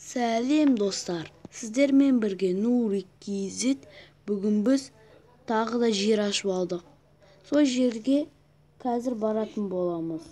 Сәлем достар, сіздермен бірге Нурик KZ. Бүгін біз тағы да жер ашып алдық. Сол жерге қазір баратын боламыз.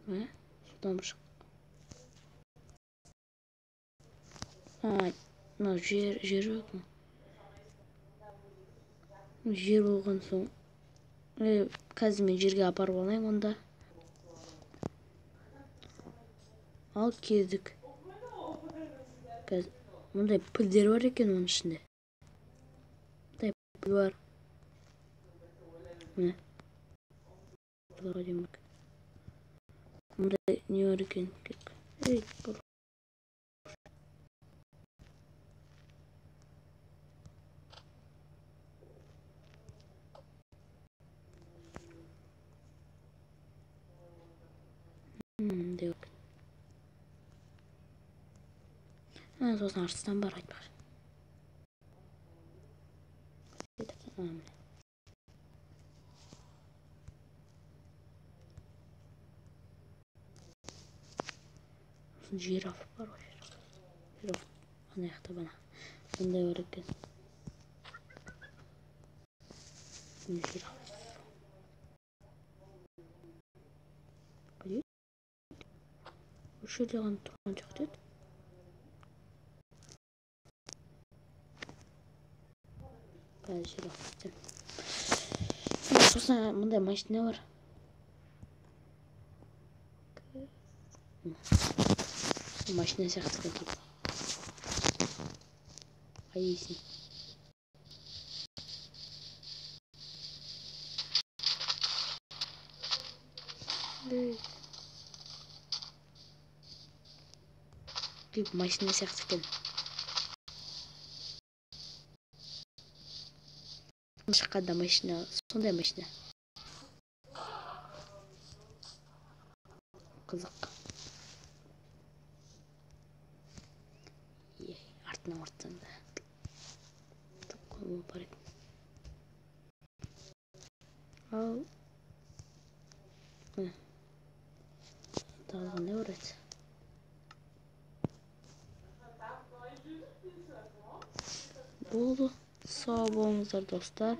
Судан шық. Мынау жер, жер жоқ. Жер болған соң, қазір мен жерге апарып алайын онда. Ал келдік. Қазір мындай пілдер бар екен оның ішінде. Мындай піл бар. Міне. Мындай не бар екен? Ей, бұл. Мындай бар. Сосын арыстан бар айтпақшы. Міне. Жираф бар ғой, жираф. Ана жақта бана. Мындай бар екен. Жираф. Қайда? Осы жерде ғана тұрған жоқ деді. Қазір жираф іздеймін. Сосын мындай машина бар. Машина сияқты екен. Қай дейсің? Тип машина сияқты екен. Шыққанда машина, сондай машина. Қызық. Артына ортсаң да. Бар екен. Ал. Міне. Тағы қандай бар еді? Болды. Сау болыңыздар достар.